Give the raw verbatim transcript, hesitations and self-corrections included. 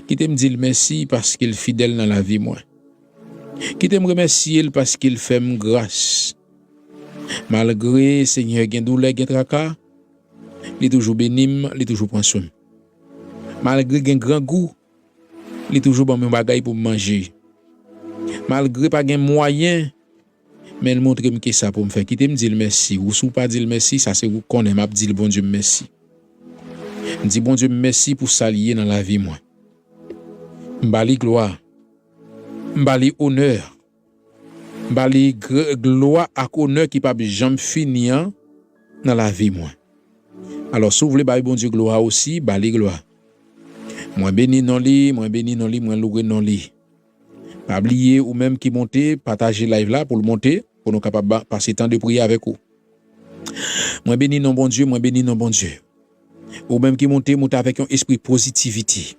Kite m di l mèsi paske l fidèl nan lavi mwen. Kite m remèsye l paske l fè m gras. Malgre Senyè gen doulè, gen traka, li toujou beni m, li toujou pran swen m. Malgre gen grangou, li toujou ban m yon bagay pou m manje. Malgre pa gen mwayen, men l montre m ki sa pou m fè. Kite m di l mèsi. Ou si w pa di l mèsi, sa se ou konnen. M ap di l, Bondye m mèsi. M di Bondye m mèsi pou sa l ye nan lavi mwen. M ba li glwa. M ba li onè. M ba li gr- glwa ak onè ki p ap janm fini an nan lavi mwen. Alò, si w vle bay Bondye glwa osi, ba li glwa. Mwen beni non li, mwen beni non li, mwen loure non li. Pa bliye, ou menm ki monte, pataje live la pou l monte, pou nou kapab ba- pase tan de priyè avèk ou. Mwen beni non Bondye, mwen beni non Bondye. Ou menm ki monte, monte avèk yon espri pozitivite.